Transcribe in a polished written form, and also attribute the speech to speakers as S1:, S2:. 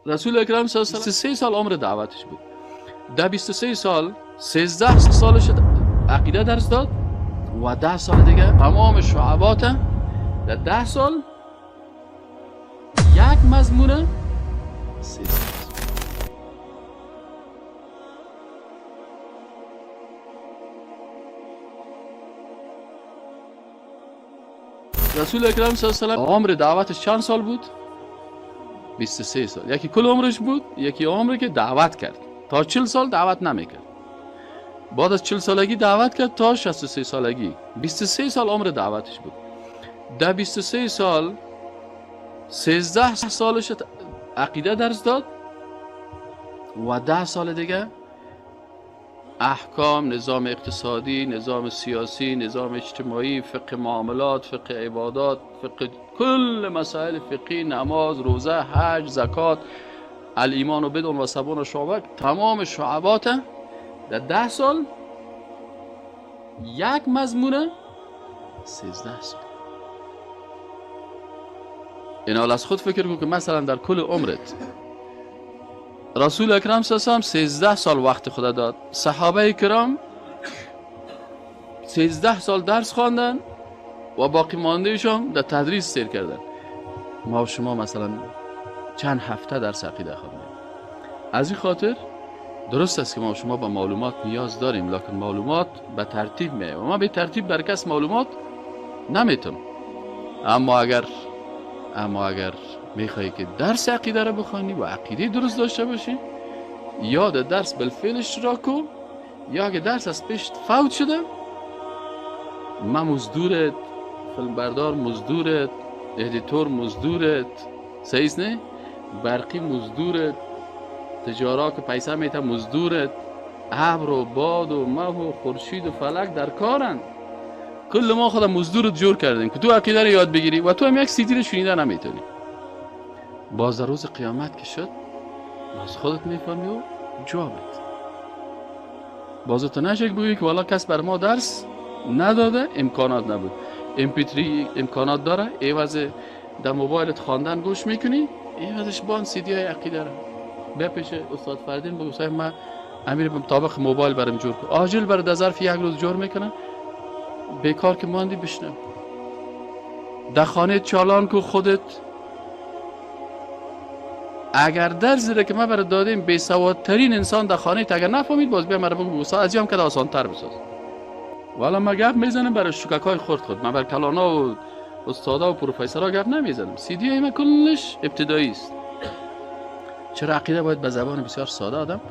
S1: رسول اکرم صلی الله علیه و 23 سال عمر دعوتش بود. در 23 سال 13 سالش عقیده درس داد و 10 سال دیگه تمام شعبات. در 10 سال یک مضمون 13. رسول اکرم صلی الله علیه و عمر دعوتش چند سال بود؟ 23 سال. یکی کل عمرش بود، یکی عمری که دعوت کرد. تا 40 سال دعوت نمیکرد. بعد از 40 سالگی دعوت کرد تا 63 سالگی. 23 سال عمر دعوتش بود. در 23 سال 13 سالش عقیده درس داد و 10 سال دیگه احکام، نظام اقتصادی، نظام سیاسی، نظام اجتماعی، فقه معاملات، فقه عبادات، فقه کل مسائل فقهی، نماز، روزه، حج، زکات، الایمان و بدون و سبون و شعبه، تمام شعبات در 10 سال یک مضمون 13 سال. این حال از خود فکر کن که مثلا در کل عمرت رسول اکرم صلی الله علیه و 13 سال وقت خدا داد، صحابه کرام 13 سال درس خواندن و باقی ماندهشان در تدریس سیر کردن. ما و شما مثلا چند هفته درس عقیده خواندیم. از این خاطر درست است که ما و شما با معلومات نیاز داریم، لکن معلومات به ترتیب میه و ما به ترتیب بر کس معلومات نمیتم. اما اگر میخوایی که درس عقیده را بخوانی و عقیده درست داشته باشی، یا در درس بالفعل اشتراک کو، یا اگه درس از پیش فوت شده، من مزدورت، فیلمبردار مزدورت، editor مزدورت، صحیح نه؟ برقی مزدورت، تجارا که پیسه میته مزدورت، ابر و باد و مه و خورشید و فلک در کارن. کل ما خود مزدورت جور کردیم که تو عقیده رو یاد بگیری و تو هم یک سیدی رو شنیده نمیتونی. باز در روز قیامت که شد، باز خودت میفهمی و جوابت. باز تو نشه که بگویی که والا کس بر ما درس نداده، امکانات نبود. MP3 امکانات داره، عوض در موبایلت خواندن گوش میکنی، عوضش بان سی دی های عقیده رو بیا پیش استاد فردین بگو صاحب من امیر مطابق موبایل برام جور کن. عاجل برای در ظرف یک روز جور میکنه. بیکار که ماندی بشنو. در خانه چالان کو خودت. اگر درس را که ما برات دادیم بی سوادترین انسان در خانه اگر نفهمید، باز بیا مرا بگو استاد از هم که آسان تر بساز. والا ما گپ میزنم برای شککای خرد خود، من بر کلانا و استادا و پروفسورا گپ نمیزنم. سی دی های من کلش ابتدایی است. چرا عقیده باید به زبان بسیار ساده آدم